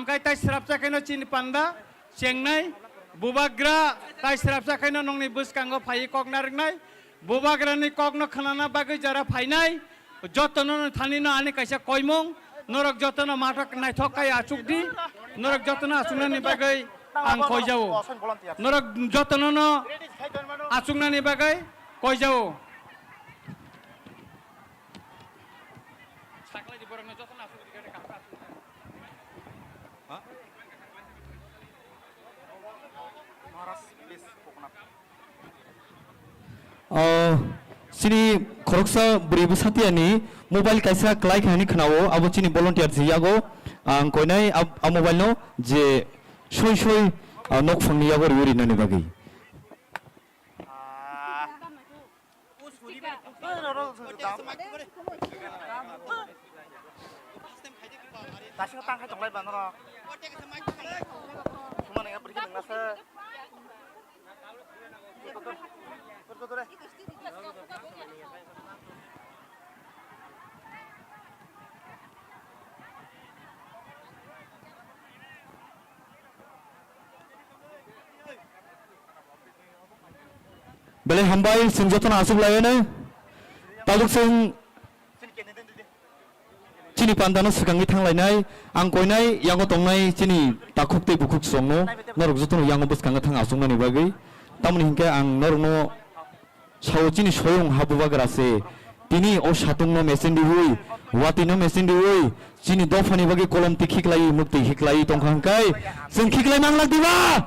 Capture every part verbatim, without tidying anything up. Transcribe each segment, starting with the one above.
Hwnkhe tai srapsa khaino chini panda chengnai, bubagra tai srapsa khaino nongni bwskango phaiwi kok narwknai, bubagrani kokno khnana bagwi jara phainai, jotono thanino ani kaisa koimung, norok jotono mathok naithok khai achukdi, norok jotono achuknani bagwi ang koijao. Norok jotono no achuknani bagwi koijao. O, chini khoroksa bwrwi bwsa tiyani mobile kaisa kwlai kha hwnwi khwnao, abo chini volunteer se yago ang koinai a, a mobile no je soi soi, a, nokphangni yago riwi rinani bagwi. Daising tang khai tonglai ba norok. Sumani nga pergi nang nasa. Belai hambai, chwng jotono achuk laiyano. Tabuk chwng chini pandano swkangwi thanglainai. Ang koinai yango tongnai chini takhuk tei bukhuk chwngno, norok jotono yango bwskango thang achuknani bagwi. Tamoni hinkhe ang norokno sao chini soyung ha bubagra se. Tini o satungno mesen riwi, watwino mesen riwi, chini dophani bagwi kolom twi khiklaiwi, muk twi khiklaiwi tongkha hwnkhe chwng khiklai manglak diba?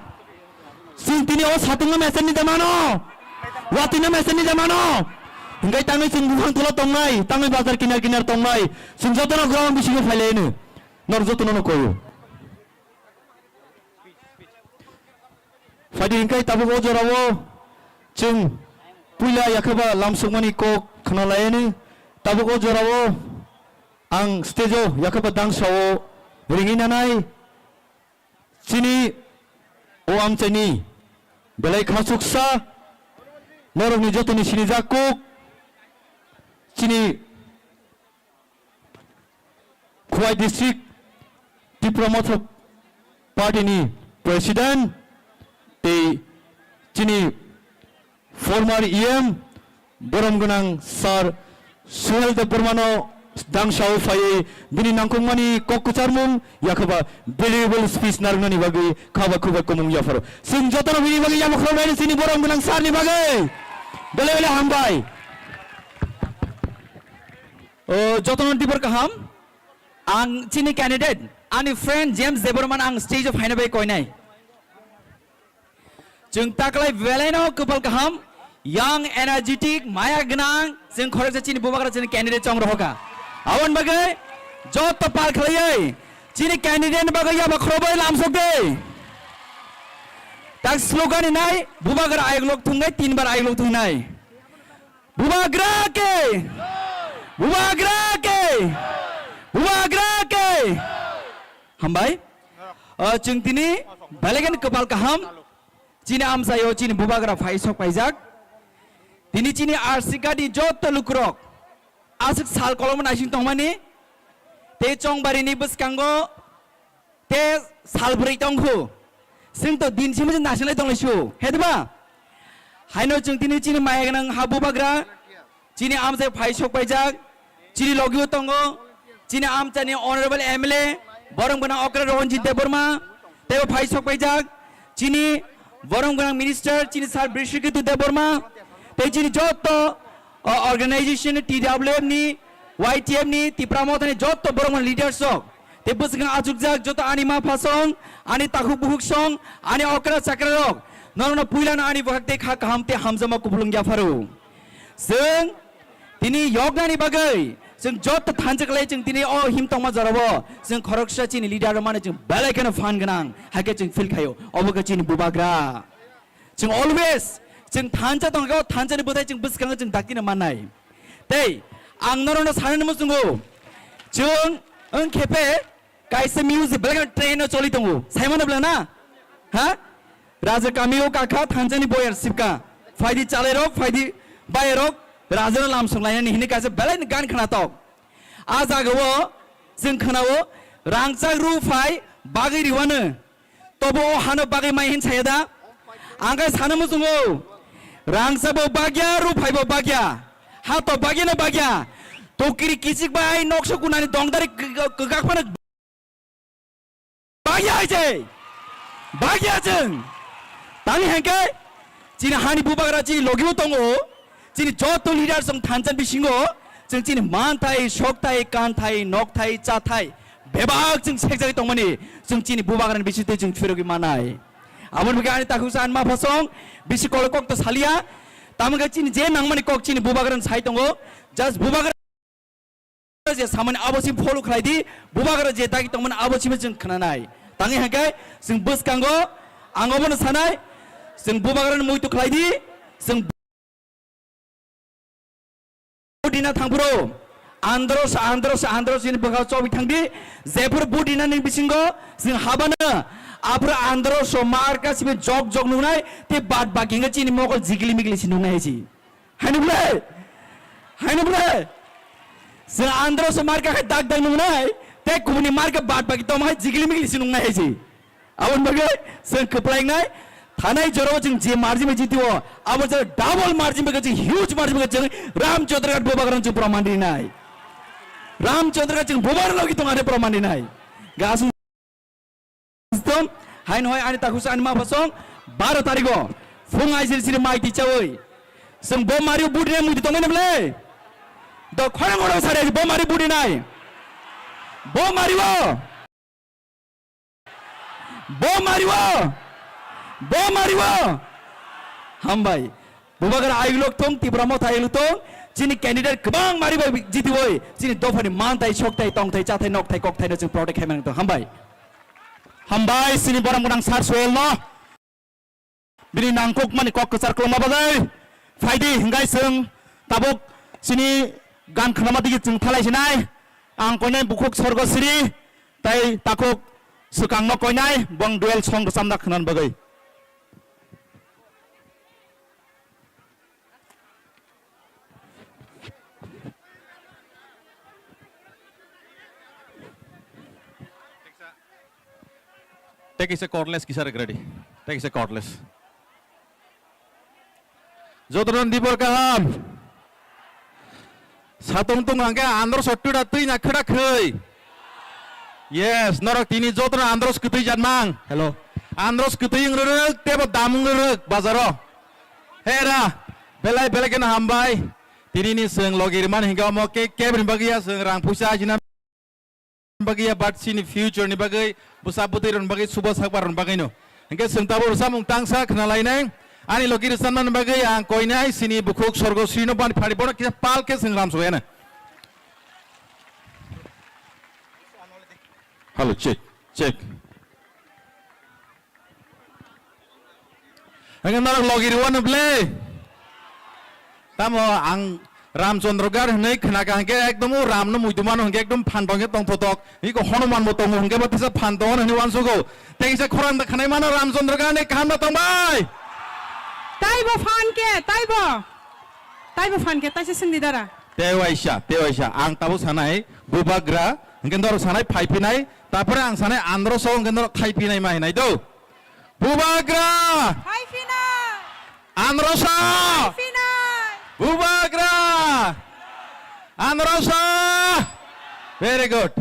Chwng tini o satungno mesen ni jamano, watwino mesen ni jamano. Hwnkhe tangwi chwng buphang tola tongnai, tangwi bazar kinar kinar tongnai, chwng jotono ground bisingo phailaino, norok jotono no koyo. Phaidi hwnkhe tabuk o jorao chwng puila yakhaba lamsukmani kok khna laiyani. Tabuk o jorao ang stage o yakhaba dangsao ringwi nanai chini o amchaini belai khasuksa norokni jotoni sinijak kuk chini Khowai District Tipra Motha Party ni President tei chini former E M borom gwnang Sir Suhel Debbarmano dangsao phaiwi bini nangkukmani kok kwcharmung yakhaba valuable speech narwknani bagwi khaba khubai kumung yapharo. Chwng jotono bini bagwi yapharo chini borom gwnang sir ni bagwi. Belai belai hambai. O, jotono tibor kaham. Ang chini candidate, ani friend James Debbarma no ang stage o phaina bai koinai. Chwng taklai belaino kwpal kaham, young, energetic, maya gwnang, chwng khoroksa chini bubagra chini candidate chong rohoka. Aboni bagwi joto pal khlaiwi chini candidate ni bagwi yaba khorobai lamsok de. Tak slogan ni nai, bubagra ayok lok thungnai, tin bar ayok lok thungnai. Bubagra ke! Bubagra ke! Bubagra ke! Hambai. O, chwng tini belai kheno kwpal kaham. Chini amchaio chini bubagra phai sok paijak. Tini chini R C K ni joto lukurok aswk sal kolom naising tongmani. Tei chongbarini bwskango te sal bwrwi tongkhu. Chwng to din simi nasinai tonglai su. He diba? Haino chwng tini chini maya gwnang ha bubagra, chini amchai phai sok paijak, chini logio tongo, chini amchaini honorable M L A, borom gwnang okra Rohanjit Debbarma, teibo phai sok paijak, chini borom gwnang minister, chini sir Brishikitu Debbarma, tei chini joto, o, organization T W F ni, Y T F ni, Tipra Mothani joto borom gwnang leaders rok. Tei bwswkang achukjak joto ani ma pha song, ani takhuk bukhuk song, ani okra chakra rok, norokno puilano ani bwkhak tei kha kaham tei hamjakma kupulung yapharo. Chwng tini yoknani bagwi chwng joto thansa khlai chwng tini o him tongma jorao chwng khoroksa chini leader rok mano chwng belai kheno phan gwnang hai khe chwng feel khaio, obo khe chini bubagra. Chwng always chwng thansa tongkha, o thansani bwthai chwng bwskango chwng daktino mannai. Tei ang norokno sanani muchungo, chwng wng khe phe kaisa music belai kheno train o choli tongo, saimano bwla na? Ha? Raja kamio kakha thansani boyar sipka. Phaidi chalairok, phaidi bayarok, rajano lamsong lainani hini kaisa belai gan khnatok. A jagao chwng khnao, rangchak rw phai, bagwi riwano, tobo o hano bagwi mai hin saya da? Ang khe sana muchungo, rangsa bo bagya, ruphai bo bagya, ha to bagya na bagya, tokiri kichik bai noksa kunani dongdari kwgak phano bagya hai se, bagya chwng. Tani hengke chini hani bubagra chini logi o tongo, chini joto leader song thansa bisingo, chwng chini manthai, sokthai, kanthai, nokthai, chathai, bebak chwng sekjagwi tongmani, chwng chini bubagrani bisingtwi chwng phirogwi manai. Aboni bagwi ani takhuk sa ani ma phasong bisi kolok kok to salia, tamokhe chini je nangmani kok chini bubagrani sai tongo, just bubagra je samani abo si follow khlai di, bubagra je dagi tongmani abo si chwng khnanai. Tangwi hengke chwng bwskango ang obono sanai, chwng bubagrani muitu khlai di, chwng Budina thangphuru andros, andros, andros ni bwkha chobwi thangdi. Jephuru budina ni bisingo chwng habano, aphuru andros so marka sibi jok jok nungnai, tei bad baki hwnka chini mokol jigili migili si nungnai hai si. Haino bwle? Haino bwle? Chwng andros so marka khai dak dak nungnai, tei kubuni marka bad baki tongma hai jigili migili si nungnai hai si. Aboni bagwi chwng kwplaingnai, thanai jorao chwng je margin bai jitio, abo je double margin bai chwng huge margin bai chwng Ramchandraghat bubagrano chwng proman rinai. Ramchandraghat chwng bubagra logi tong are proman rinai. Ga aswk system, haino hai ani takhuk sa ani ma phasong baro tarigo phung aijil siri mai tichawi. Chwng bo mario budine muitu tongmani bwle? Do khorang oro sare bo mario budinai. Bo mario. Bo mariwo! Bo mariwo! Hambai. Bubagra ayuk lok thung, Tipra Motha ayuk lok thung. Chini candidate kwbang mari bai jitiwoi. Chini dophani mantai, soktai, tongtai, chathai, nokthai, kokthai no chwng protect khaimani tong. Hambai. Hambai, chini borom gwnang Sir Soel no. Bini nangkukmani kok kwchar kwlwngma bagwi phaidi hwnkhe chwng tabuk chini gan khnama digi chwng thalai sinai. Ang koinai bukhuk Sorgo Sri tei takhuk swkangno koinai bong duel song rwchamna khwnani bagwi. Tei kisa cordless kisa rwk ready. Tei kisa cordless. Jotono dibor kaham. Satung tung hangke andro sottu da twi na khwda khwi. Yes, norok tini jotono andros kwtwi jatmang. Hello. Andros kwtwi wng rwrwk, tebo dam wng rwrwk bazaro. Hera, belai belai kheno hambai. Tini ni chwng logi rwmani hingke omo ke kebni bagwi ya chwng rang puisa ajina bagwi ya, but chini future ni bagwi, bwsa bwtwi rokni bagwi, subo sakbar rokni bagwi no. Hingke chwng tabuk rwchapmung tangsa khna lainai. Ani logi rwchapmani bagwi ang koinai chini bukhuk Sorgo Sri no bani phari bono kisa pal khe chwng ram sogwi ano. Hello, check, check. Hingke norok logi rwano ble. Tamo ang Ramchandra gar hwnwi khna kha hingke ekdom o ram no muitu mano hingke ekdom phan tong khe tong thotok. Iko Hanuman bo tongo hingke bo tisa phan tongo hwnwi uansugo. Tei kisa khorang da khnai mano Ramchandra gar ni kaham da tong bai. Taibo phan khe, taibo. Taibo phan khe, taisa sindi dara. Tei waisa, tei waisa. Ang tabo sanai bubagra hingke norok sanai phai phinai. Tapore ang sanai andro so hingke norok khai phinai ma hinai do. Bubagra! Hai phinai! Androsa! Hai phinai! Bubagra! Androsa! Very good.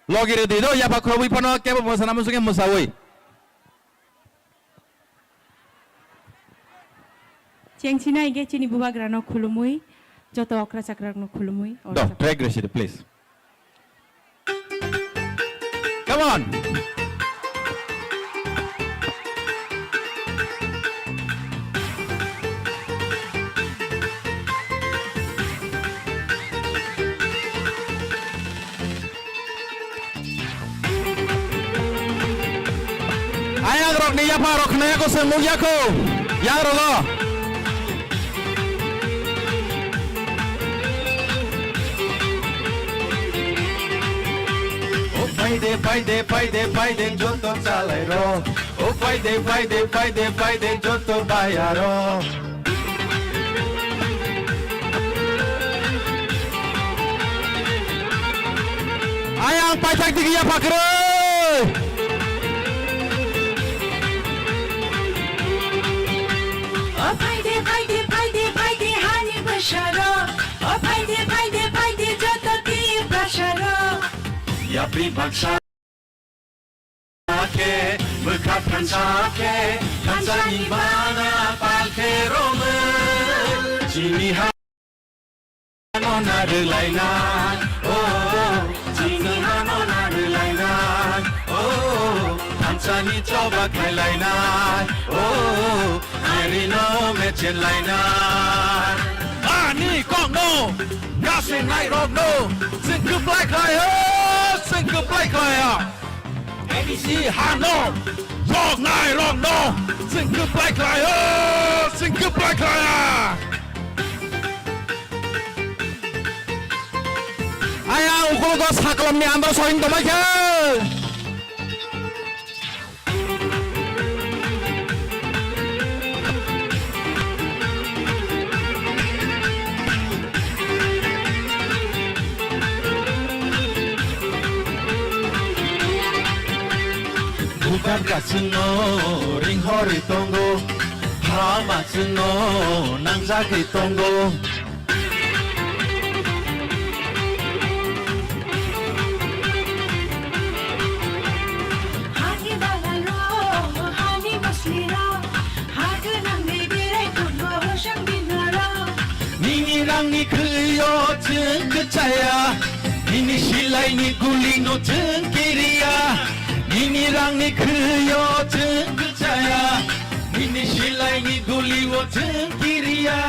Logi redi do, yapa khorobwi phano kebo mwsana musuki mwsawi. Chengchina ige chini bubagra no khulumwi, joto okra chakra no khulumwi. Do, track resi, please. Come on. Ayang rok ni yapha rok khna yako se mug yako. Yang rogo. O phaide, phaide, phaide, phaide, joto chalai rok. O phaide, phaide, phaide, phaide, joto bayaro. Ayang paithak digi yapha kwrwi. O phaide, phaide, phaide, phaide, hani bwsarok. O phaide, phaide, phaide, joto Tiprasarok. Yapri baksa khe, bwkha thansa khe, thansani bana pal khe romwi. Chini ha no narwlainai, oh, chini hano narwlainai, oh, thansani choba khlailainai, oh, arino mechenlainai. Ani kokno, gasengnai rokno, chwng kwplai khlai, oh, chwng kwplai khlai, ah. A D C hano, roknai rokno, chwng kwplai khlai, oh, chwng kwplai khlai, ah. Ayang ukologo saklamni andro soring tongmai khe. Bhutan kachingno ringhorwi tongo, hama chwngno nangjagwi tongo. Hani bagan rok, hani bosni rok, ha gwnang ni birai tongo hosang bina rok. Nini rangni khwlwio chwng kwchaya, nini silaini gulino chwng kiriya. Nini rangni khwlwio chwng kwchaya, nini silaini gulio chwng kiriya.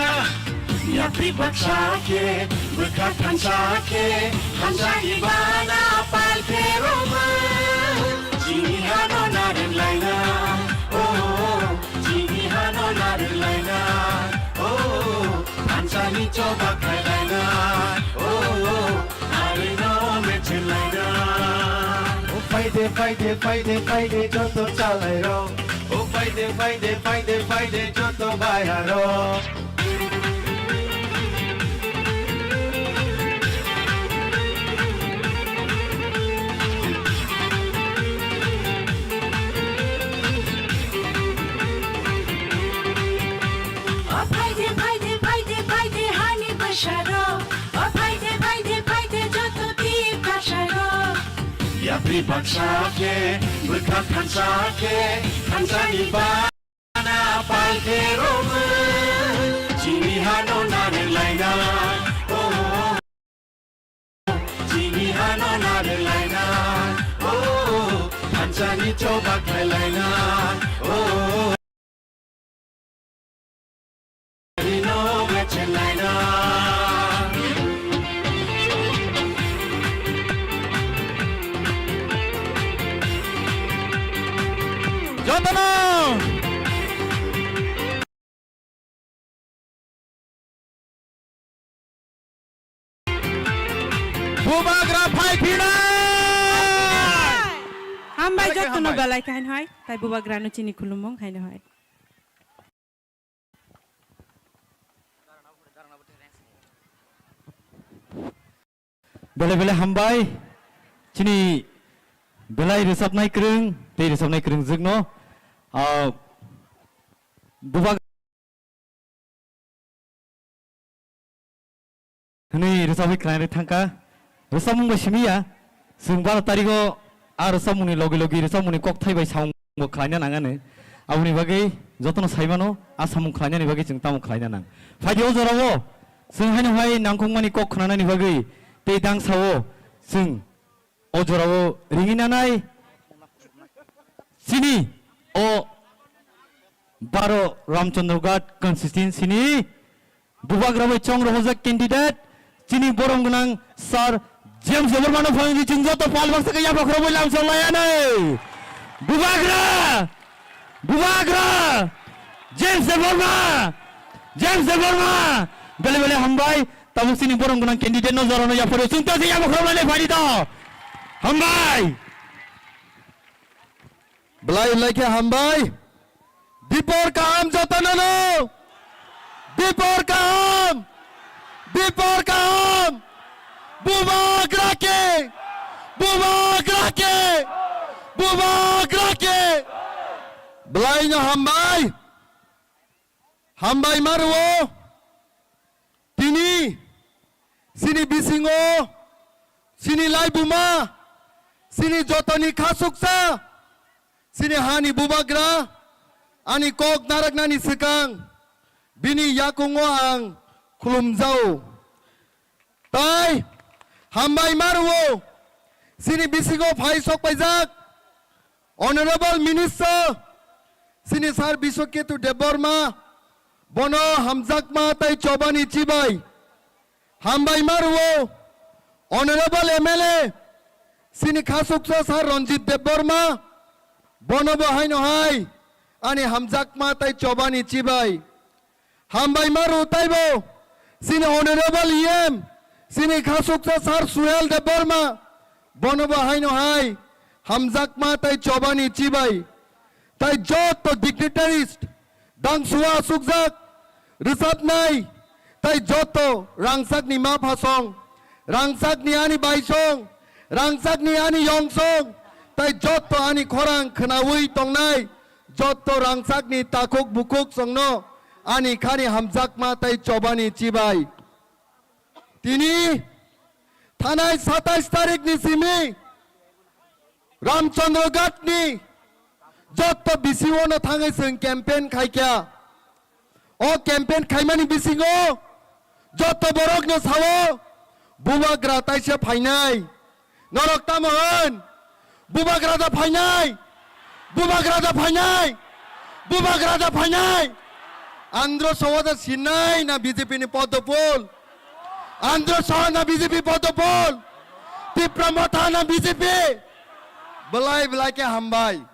Yapri baksa khe, bwkha thansa khe, thansani bana pal khe romwi. Chini hano narwlainai, oh, chini hano narwlainai, oh, thansani choba khlailainai, oh, arino mechenlainai. Oh, phaide, phaide, phaide, phaide, joto chalairok. Oh, phaide, phaide, phaide, phaide, joto bayarok. O phaide, phaide, phaide, phaide, hani bwsarok. O phaide, phaide, phaide, joto Tiprasarok. Yapri baksa khe, bwkha thansa khe, thansani ba- Ana palke romwi, chini hano narwlainai, oh, chini hano narwlainai, oh, thansani choba khlailainai, oh. Jotono Bubagra phai phinai. Hambai, jotono belai khe hambai. Belai khe haino hai. Tai bubagrano chini khulumung haino hai. Belai belai hambai. Chini belai rwchapnai kwrwng tei rwchapnai kwrwngjwkno, ah, bubagra hwnwi rwchapwi khwlainani thangkha. Rwchapmung bai simi ya, chwng baro tarigo a rwchapmungni logi logi rwchapmungni kokthai bai samung bo khwlaina nang ani. Aboni bagwi jotono sai mano, a samung khwlainani bagwi chwng tamo khwlaina nang. Phaidi o jorao chwng haino hai nangkukmani kok khwnanani bagwi tei dangsao chwng o jorao ringwi nanai chini o baro Ramchandraghat constituency ni bubagra bai chong rohorjak candidate chini borom gwnang Sir James Debbarma no phai di, chwng joto pal baksa khe yapha khorokbai lamsok laianai. Bubagra! Bubagra! James Debbarma! James Debbarma! Belai belai hambai, tabuk chini borom gwnang candidate no jorano yapha rw, chwng to se yapha khorokbai lai phai di to. Hambai! Belai belai khe hambai. Dipor kaham jotono no. Dipor kaham. Dipor kaham. Bubagra ki. Bubagra ki. Bubagra ki! Belaino hambai. Hambai maruo. Tini sini bisingo, sini laibuma, sini jotoni khasuksa, sini hani bubagra, ani kok naraknani swkang, bini yakungo ang khulumjao. Tai hambai maruo, sini bisingo phai sokpaijak, Honorable Minister, sini Sir Biswaketu Debbarma, bono hamjakma tai chobani chibai. Hambai maruo, Honorable M L A, sini khasuksa Sir Ranjit Debbarma, bono bo haino hai, ani hamjakma tai chobani chibai. Hambai maru taibo, sini Honorable E M, sini khasuksa Sir Suhel Debbarma, bono bo haino hai, hamjakma tai chobani chibai. Tai joto dignitaries, dangsua sukjak, rwchapnai, tai joto rangchakni ma phasong, rangchakni ani baisong, rangchakni ani yongsong, tai joto ani khorang khwnaui tongnai, joto rangchakni takhuk bukhuk songno ani khani hamjakma tai chobani chibai. Tini thanai satais tarikni simi Ramchandra Ghatni joto B C O no thangwi chwng campaign khaikha. O campaign khaimani bisingo joto borokno sao, bubagra taisa phainai. Norok tamo hwn? Bubagra da phainai! Bubagra da phainai! Bubagra da phainai! Andro Saha da sinai na B J P ni Padma Phul? Andro Saha na B J P Padma Phul? Tipra Motha na B J P? Belai belai khe hambai.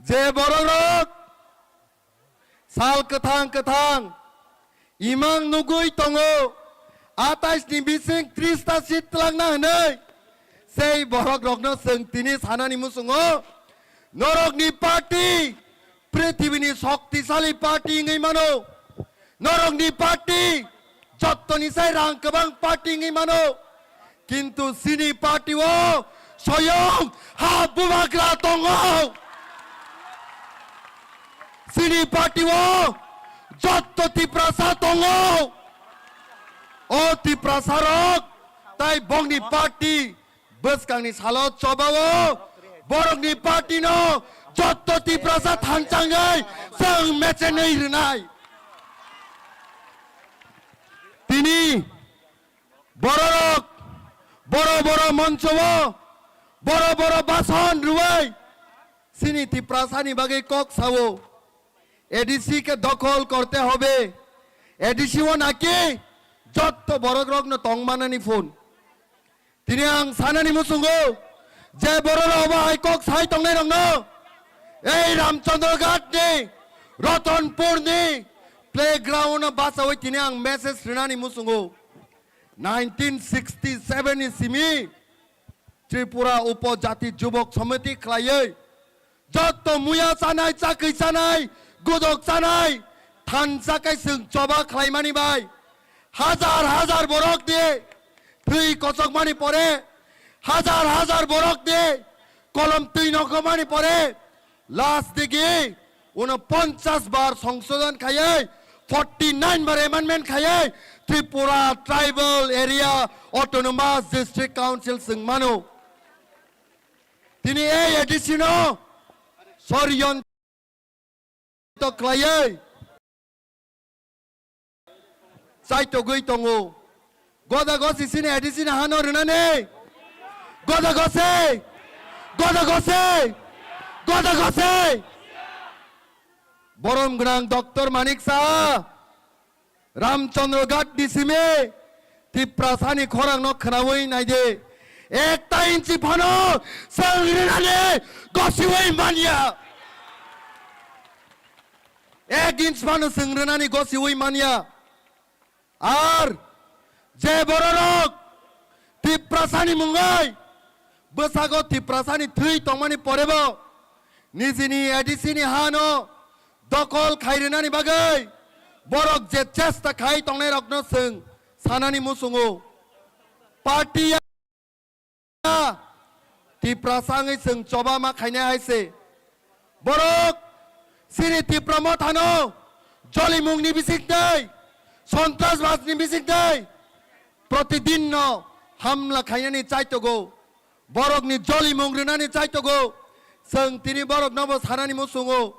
Je borok rok sal kwthang kwthang imang nugui tongo, atais ni bising tris ta seat twlangna hwnwi, sei borok rokno chwng tini sanani muchungo, norokni party prithibini shoktisali party wngwi mano. Norokni party jottoni sai rang kwbang party wngwi mano, kintu chini party o soyong ha bubagra tongo. Chini party o jotto Tiprasa tongo. O Tiprasa rok tai bongni party bwskangni salo chobao borokni party no jotto Tiprasa thanchangwi chwng mechenwi rwnai. Tini bororok boro boro moncho o boro boro bason rwui chini Tiprasa ni bagwi kok sao, A D C ke dokhol korte hobe, A D C o naki jotto borok rok no tong manani phone. Tini ang sanani muchungo, je borok rok obo hai kok sai tongnai rok no, ei Ramchandra Ghat ni, Ratanpur ni playground no bachawi tini ang message rinani muchungo. Nineteen sixty seven ni simi Tripura Upojati Jubok Samiti khlaiwi jotto muya chanai, chakwi chanai, godok chanai, thansa kai chwng choba khlaimani bai hajar hajar borok di thwi kochokmani pore, hajar hajar borok di kolom twi nokhomani pore, last digi unoponchas bar songsodon khaiwi, forty nine bar amendment khaiwi Tripura Tribal Area Autonomous District Council chwng mano. Tini ei A D C no soriyonto khlaiwi chaitogwi tongo. Goda gosi sini A D C ni hano rwnani. Goda gosi. Goda gosi. Goda gosi. Borom gwnang Doctor Manik Saha, Ramchandra Ghat ni simi Tiprasani khorang no khwnawi naidi. Ekta inchi phano chwng rwnani gosiwi manya. Ek inch phano chwng rwnani gosiwi manya. Ar je bororok Tiprasani mungwi bwsago Tiprasani thwi tongmani porebo nijini A D C ni hano dokol khai rwnani bagwi borok je chesta khai tongnairokno chwng sanani muchungo. Party ya, Tiprasa wngwi chwng choba ma khainai hai se. Borok chini Tipra mothano jolimungni bisingtwi, sontrasbadni bisingtwi protidinno hamla khainani chaitogo. Borokni jolimung rwnani chaitogo. Chwng tini borokno bo sanani muchungo.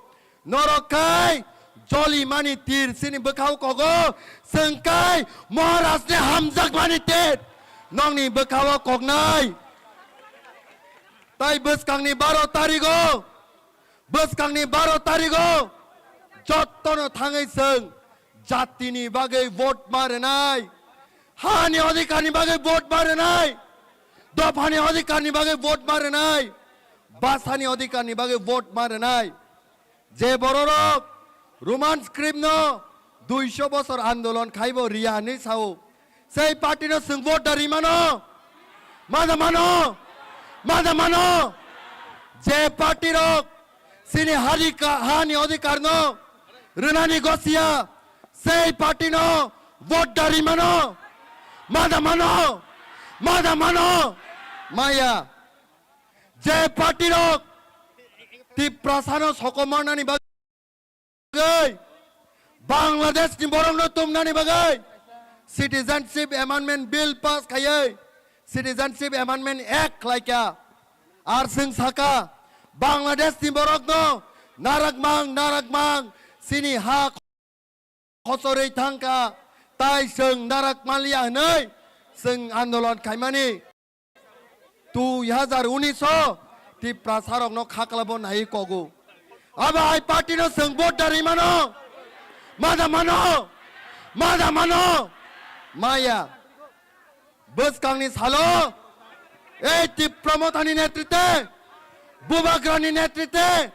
Norok khai jolimani tir chini bwkhao kogo. Chwng khai Maharajni hamjakmani tir nokni bwkhao koknai. Tai bwskangni baro tarigo, bwskangni baro tarigo jottono thangwi chwng jatini bagwi vote ma rwnai, hani odhikarni bagwi vote ma rwnai, dophani odhikarni bagwi vote ma rwnai, bhasani odhikarni bagwi vote ma rwnai. Je bororok Roman script no duiso bosor andolon khaibo riya hinwi sao. Sei party no chwng vote da rimano? Mada mano? Mada mano? Je party rok chini hari ka-, hani odhikar no rwnani gosiya, sei party no vote da rimano? Mada mano? Mada mano? Maya. Je party rok Tiprasa no sokomornani bagwi bagwi, Bangladesh ni borok no tumnani bagwi Citizenship Amendment Bill pass khaiwi Citizenship Amendment Act khlaikha. Ar chwng sakha, Bangladesh ni borok no narakmang narakmang chini ha khochorwi thangkha, tai chwng narak manliya hinwi chwng andolon khaimani. Dui hazar unis o Tiprasa rokno khaklabo nai kogo. Abo hai party no chwng vote da rimano? Mada mano? Mada mano? Maya. Bwskangni salo ei Tipra mothani netrite, Bubagrani netrite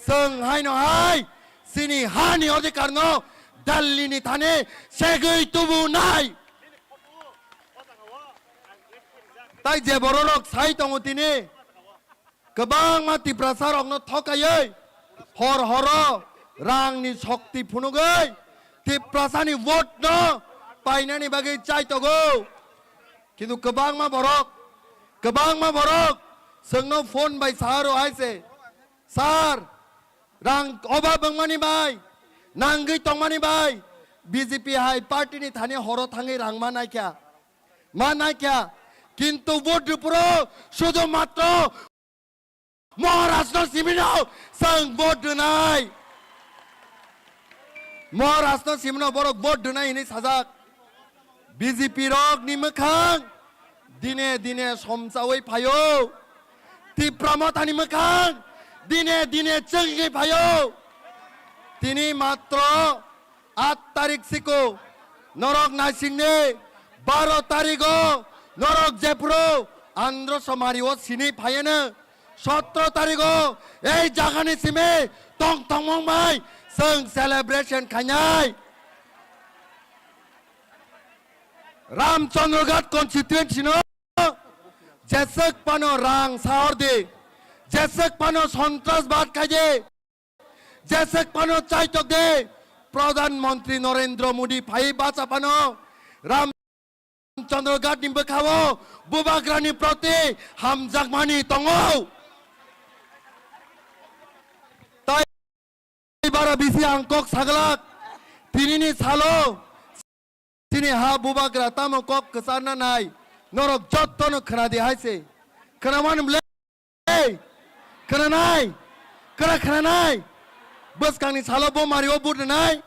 chwng haino hai chini hani odhikarno Delhi ni thani segwi tubunai. Tai je bororok sai tongo tini, kwbangma Tiprasa rokno thokaiwi hor horo rangni shokti phunugwi Tiprasani vote no painani bagwi chaitogo. Kintu kwbangma borok, kwbangma borok chwngno phone bai saharo hai se, "Sir, rang obab wngmani bai, nangwi tongmani bai, B J P hai party ni thani horo thangwi rang ma naikha, ma naikha, kintu vote rwphuru sudhu matro Maharaj no simino chwng vote rwnai, Maharaj no simino borok vote rwnai hinwi sajak." B J P rok ni mwkhang dine dine somsawi phaio. Tipra mothani mwkhang dine dine chwngwi phaio. Tini matro aat tarik siko norok naisingni baro tarigo norok jephuru Andhra Somari o sini phaiano sotro tarigo ei jagani simi tong tongmung bai chwng celebration khainai. Ramchandraghat constituency no jeswk phano rang sahor di, jeswk phano sontrasbad khai di, jeswk phano chaitok di, Pradhan Mantri Narendra Modi phai bacha phano Ramchandraghat ni bwkhao Bubagrani proti hamjakmani tongo. Tai bara bisi ang kok saglak, tinini salo chini ha Bubagra tamo kok kwcharna nai, norok jottono khwnadi hai se. Khwnamani bwle? Khwnanai? Khwna khwnanai? Bwskangni salo Bomari o vote rwnai?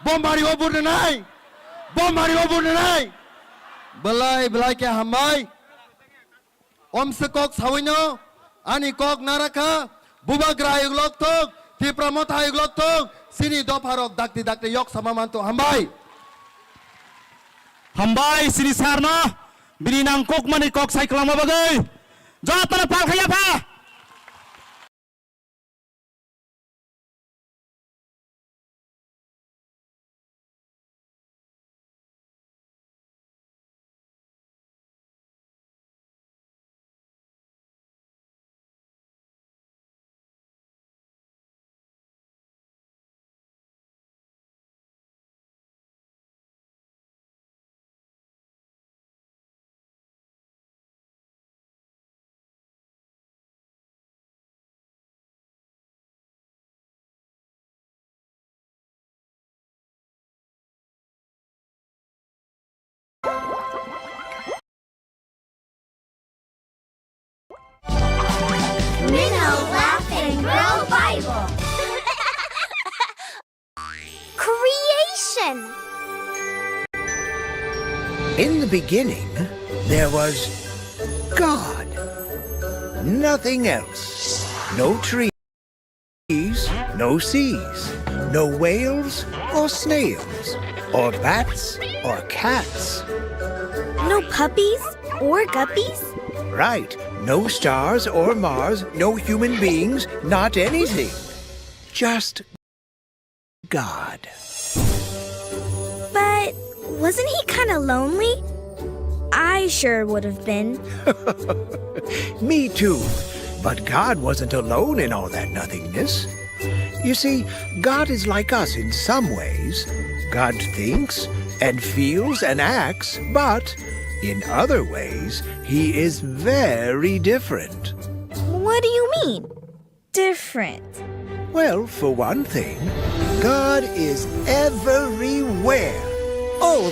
Bomari o vote rwnai? Bomari o vote rwnai? Belai belai khe hambai. Omse kok sawino ani kok narakha, Bubagra ayuk lok thok, Tipra motha ayuk lok thok, sini dopha rok dakti dakti yok sama mantu, hambai. Hambai sini sarno, bini nangkok mani kok sai kwlangma bagwi. Jotno pal khaya pha. In the beginning, there was God. Nothing else. No trees, no seas, no whales or snails, or bats or cats. No puppies or guppies? Right. No stars or Mars, no human beings, not anything. Just God. But wasn't he kind of lonely? I sure would have been. Me too. But God wasn't alone in all that nothingness. You see, God is like us in some ways. God thinks and feels and acts, but in other ways, he is very different. What do you mean? Different. Well, for one thing, God is everywhere, all